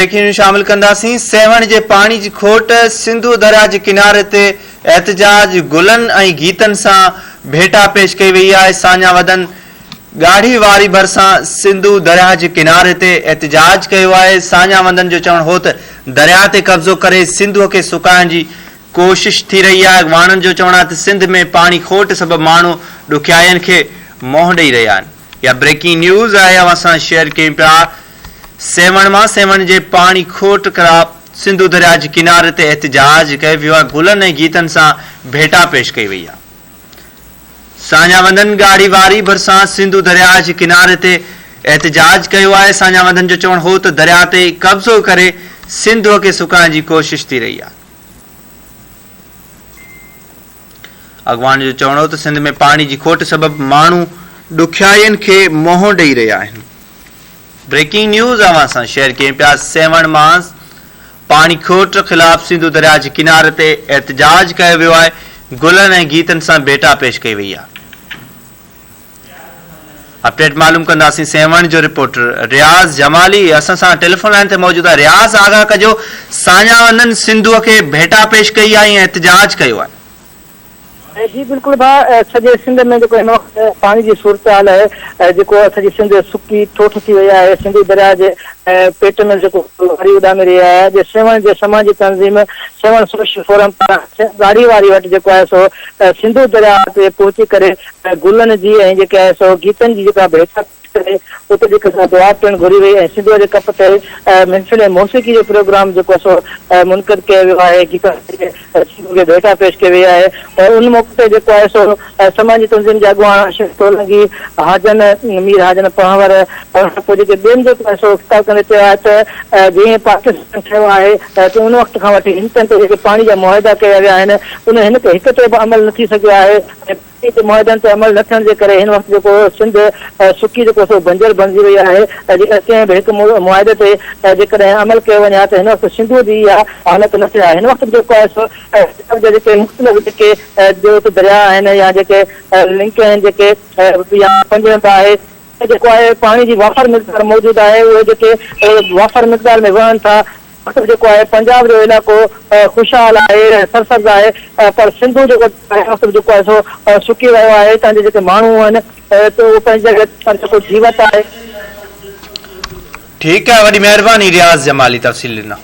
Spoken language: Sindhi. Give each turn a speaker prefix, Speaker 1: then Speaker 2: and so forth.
Speaker 1: بريڪنگ نيوز شامل ڪنداسين، سيوهڻ جي پاڻي جي کوٽ، سنڌو درياء جي ڪناري تي احتجاج، گلن ۽ گيتن سان ڀيٽا پيش ڪئي وئي آهي، ساڃاهه وڌن ڳاڙهي واري ڀرسان سنڌو درياء جي ڪناري تي احتجاج ڪيو آهي، ساڃاهه وندن جو چوڻ هو ته درياء تي قبضو ڪري سنڌوء کي سڪائڻ جي ڪوشش ٿي رهي آهي، اڳواڻن جو چوڻ آهي ته سنڌ ۾ پاڻي کوٽ سبب ماڻهو ڏکيائين کي منهن ڏئي رهيا آهن. اها بريڪنگ نيوز آهي اوهان سان شيئر ڪيون پيا سيوهڻ مان سيوهڻ جي پاڻي کوٽ خلاف سنڌو درياء جي ڪناري تي احتجاج ڪيو ويو آهي گلن ۽ گيتن سان ڀيٽا پيش ڪئي وئي آهي ساڃاهه وندن ڳاڙهي واري ڀرسان سنڌو درياء جي ڪناري تي احتجاج ڪيو آهي ساڃاهه وندن جو چوڻ هو ته درياء تي قبضو ڪري سنڌوء کي سڪائڻ جي ڪوشش ٿي رهي آهي. اڳواڻن جو چوڻ هو ته سنڌ ۾ پاڻي جي کوٽ سبب ماڻهو ڏکيائين کي منهن ڏئي رهيا آهن. بريڪنگ نيوز اوهان سان شيئر ڪيون پيا سيوهڻ مان پاڻي کوٽ خلاف سنڌو درياء جي ڪناري تي احتجاج ڪيو ويو آهي گلن ۽ گيتن سان ڀيٽا پيش ڪئي وئي آهي. اپڊيٽ معلوم ڪنداسين سيوهڻ جو رپورٽر رياض جمالي اسان سان ٽيليفون لائين تي موجود آهي رياض آگاهه ڪجو ساڃاهوندن سنڌوء کي ڀيٽا پيش ڪئي آهي ۽ احتجاج ڪيو آهي.
Speaker 2: جي بلڪل ڀاء سڄي سنڌ ۾ جيڪو هن وقت پاڻي جي صورتحال آهي جيڪو سڄي سنڌ سڪي ٺوٺ ٿي وئي آهي سنڌو درياء جي پيٽ ۾ جيڪو واري اڏامي رهي آهي اڄ سيوهڻ جي سماجي تنظيم سيوهڻ سوشل فورم پاران ڳاڙهي واري وٽ جيڪو آهي سو سنڌو درياء تي پهچي ڪري گلن جي ۽ جيڪي آهي سو گيتن جي جيڪا ڀيٽا پيش ڪري اتي جيڪي سا دعا پڻ گهري وئي ۽ سنڌوء جي ڪپ تي محفل ۽ موسيقي جو پروگرام جيڪو آهي سو منعقد ڪيو ويو آهي گيتن جي سنڌوء کي ڀيٽا پيش ڪئي وئي آهي ۽ ان موقعي تي جيڪو آهي سو سماجي تنظيم جي اڳواڻ اشرف سولنگي، حاجن مير حاجن پنهور ۽ ان کان پوء جيڪي ٻين جيڪو آهي سو خطاب ڪندي چيو آهي ته جيئن پاڪستان ٺهيو آهي ته ان وقت کان وٺي هن تائين ته جيڪي پاڻي جا معاهدا ڪيا ويا آهن ان هن هڪ تي به عمل نه ٿي سگهيو آهي ۽ تي معاهدن تي عمل نه ٿيڻ جي ڪري هن وقت جيڪو سنڌ سڪي جيڪو سو بنجر بڻجي وئي آهي ۽ جيڪڏهن ڪنهن به هڪ معاهدي تي جيڪڏهن عمل ڪيو وڃي ها ته هن وقت سنڌوء جي اها حالت نه ٿئي ها هن وقت به جيڪو آهي سو پنجاب جا جيڪي مختلف جيڪي جو درياء آهن يا جيڪي لنڪ آهن جيڪي يا پنجند آهي جيڪو آهي پاڻي جي وافر مقدار موجود آهي اهي جيڪي وافر مقدار ۾ وهن ٿا مطلب جيڪو آهي پنجاب جو علائقو خوشحال آهي ۽ سرسبز آهي پر سنڌو جيڪو آهي جيڪو آهي سو سڪي رهيو آهي هتان جا جيڪي ماڻهو آهن ته اهو پنهنجي جڳهه پر جيڪو جيوت آهي.
Speaker 1: ٺيڪ آهي وڏي مهرباني رياض جمالي تفصيل ڏنا.